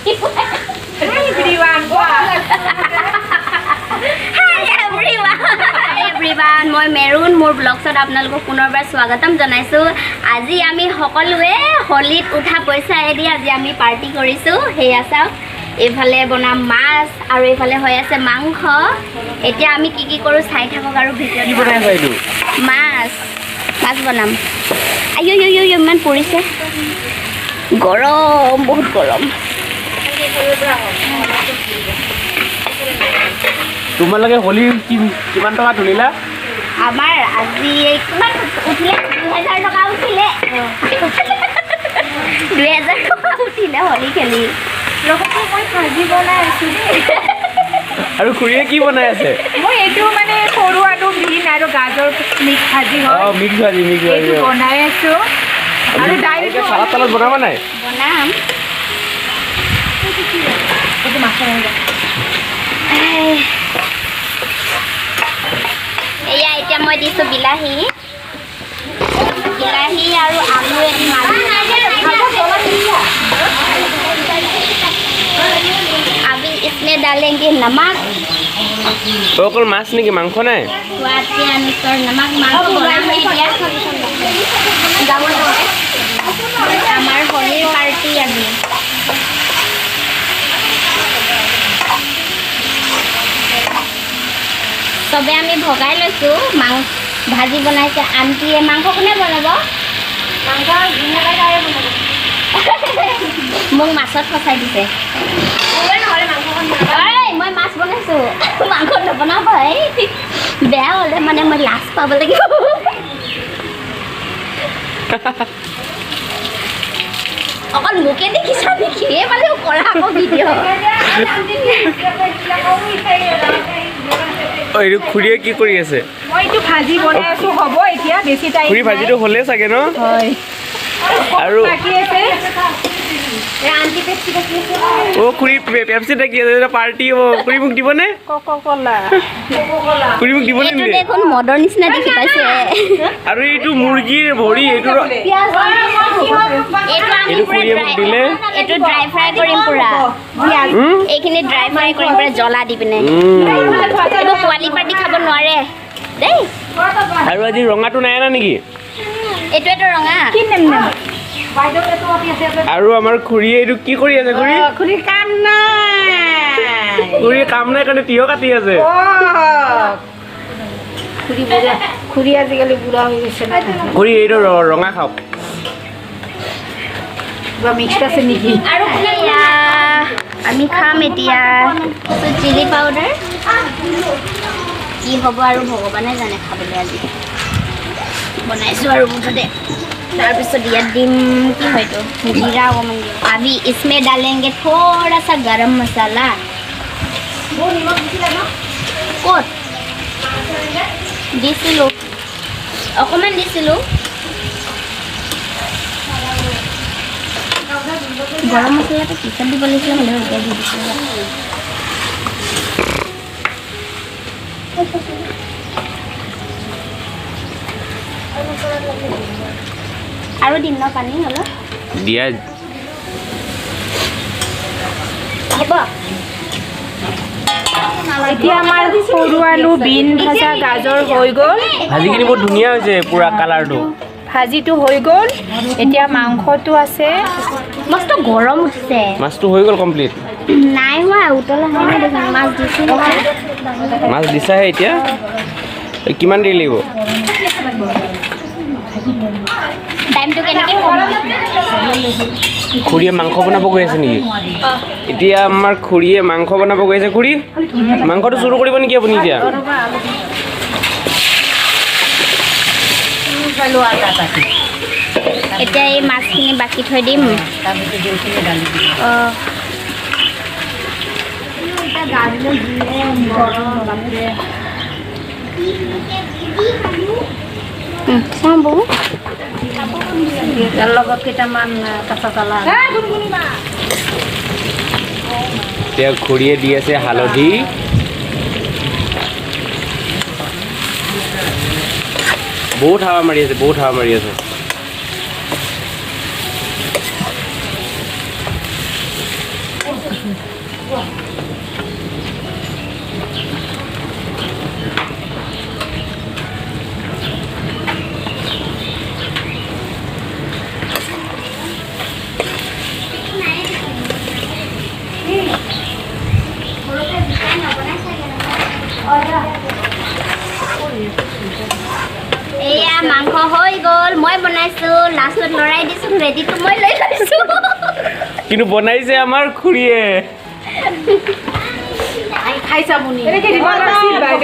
Everyone. Hi everyone, everyone, মই maroon, মোৰ ব্লগছত আপোনালোকক পুনৰবাৰ স্বাগতম জনাইছোঁ। আজি আমি সকলোৱে হোলীত উঠা পইচায়েদি আজি আমি পাৰ্টি কৰিছোঁ। সেয়া চাওক, এইফালে বনাম মাছ আৰু এইফালে হৈ আছে মাংস। এতিয়া আমি কি কি কৰোঁ চাই থাকক আৰু কি ভিডিঅ'টো। বনাই আছা এইটো? মাছ, মাছ বনাম। আইঅ অ, ইমান পৰিছে, গৰম, বহুত গৰম। তোমালোকে হোলী কিমান টকা তুলিলা? আমাৰ আজি কিমান উঠিলে? 2000 টকা উঠিলে। 2000 টকা উঠিলে হোলী খেলি। লগতে মই ভাজি বনাই আছো দেই। আৰু খুৰীয়ে কি বনাই আছে? মই এইটো মানে সৰু আলু, বিন আৰু গাজৰ মিক্স ভাজি হয়। মিক্স ভাজি, মিক্স ভাজি। এইটো বনাই আছো আৰু দাইলটো চালাদ তালাদ বনাবা নাই? বনাম। এইটো মাছৰ আঞ্জা। এই। এয়া এতিয়া মই দিছোঁ বিলাহী, বিলাহী আৰু আলু এদি মাছ। अभी इसमें डालेंगे नमक। অকল মাছ নেকি, মাংস নাই? स्वाद के अनुसार नमक। মাংস বনাম এতিয়া। আমাৰ হোলীৰ পাৰ্টি আজি। চবে আমি ভগাই লৈছোঁ। মাংস ভাজি বনাইছে আণ্টিয়ে। মাংস কোনে বনাব? মাংস ধুনীয়াকৈ তাই বনাব। মোক মাছত ফচাই দিছে। ঐ, মই মাছ বনাইছোঁ, মাংস নবনাব। এই বেয়া হ'লে মানে মই লাজ পাব লাগিব। অকল মোকে দেখিছা নেকি? এইফালেও কৰা আকৌ ভিডিঅ'। এইটো খুৰীয়ে কি কৰি আছে? মই এইটো ভাজি বনাই আছো, হ'ব এতিয়া বেছি টাইম। খুৰী, ভাজিটো হ'লেই চাগে ন? হয়। আৰু বাকী আছে। খুৰী, পেপচি থাকি আছে, পাৰ্টি হ'ব। খুৰী, মোক দিবনে? কলা। খুৰী, মোক দিবনে? এইটো দেখোন মদৰ নিচিনা দেখি পাইছে। আৰু এইটো মুৰ্গীৰ ভৰি, এইটো এইটো আমি এইটো পুৰা খুৰীয়ে মোক দিলে। এইটো ড্ৰাই ফ্ৰাই কৰিম পুৰা। এইখিনি ড্ৰাই ফ্ৰাই কৰিম পুৰা জ্বলা দি পিনে। এইবোৰ পোৱালি পাৰ্টি খাব নোৱাৰে দেই। আৰু আজি ৰঙাটো নাই অনা নেকি? এইটোৱেতো ৰঙা। কি নেম নেম? আৰু আমাৰ খুৰীয়ে এইটো কি কৰি আছে খুৰী? খুৰী, কাম নাই। খুৰীয়ে কাম নাই কাৰণে তিয়হ কাটি আছে। খুৰী বুঢ়া, খুৰী আজিকালি বুঢ়া হৈ গৈছে। খুৰী, এইটো ৰঙা খাওক। কিবা মিক্সড আছে নেকি? আৰু এয়া আমি খাম এতিয়া। চিলি পাউডাৰ কি হ'ব আৰু ভগৱানে জানে। খাবলৈ আজি বনাইছোঁ আৰু মুঠতে। তাৰপিছত ইয়াত দিম কি হয়তো জিৰা অকণমান দিম। अभी इसमें डालेंगे थोड़ा सा गरम मसाला। ক'ত দিছিলোঁ? অকণমান দিছিলোঁ। গৰম মছলাটো পিছত দিব লাগিছিলে, হ'লেও এতিয়া দি দিছোঁ। আৰু দিম ন পানী অলপ? দিয়া। হ'ব। এতিয়া আমাৰ সৰু আলু, বিন ভাজা, গাজৰ হৈ গ'ল। ভাজিখিনি বহুত ধুনীয়া হৈছে পুৰা কালাৰটো। ভাজিটো হৈ গ'ল, এতিয়া মাংসটো আছে। মস্ত গৰম উঠিছে। মাছটো হৈ গ'ল কমপ্লিট? নাই হোৱা, উতলা হোৱা নাই দেখোন। মাছ দিছোঁ নহয়। মাছ দিছাহে এতিয়া, কিমান দেৰি লাগিব? টাইমটো কেনেকৈ কম? খুৰীয়ে মাংস বনাব গৈ আছে নেকি? এতিয়া আমাৰ খুৰীয়ে মাংস বনাব গৈ আছে। খুৰী, মাংসটো চুৰু কৰিব নেকি আপুনি এতিয়া? এতিয়া এই মাছখিনি বাকি থৈ দিম। অঁ, চাওঁ বৌ। ইয়াৰ লগত কেইটামান কাঁচা কলা। এতিয়া খুৰীয়ে দি আছে হালধি। বহুত হাৱা মাৰি আছে, বহুত হাৱা মাৰি আছে। এয়া মাংস হৈ গ'ল, মই বনাইছো। লাষ্টত লৰাই দিছো, ৰেডিটো মই লৈ লৈছো। কিন্তু বনাইছে আমাৰ খুৰীয়ে। এনেকে দিব লাগিছিল বাই।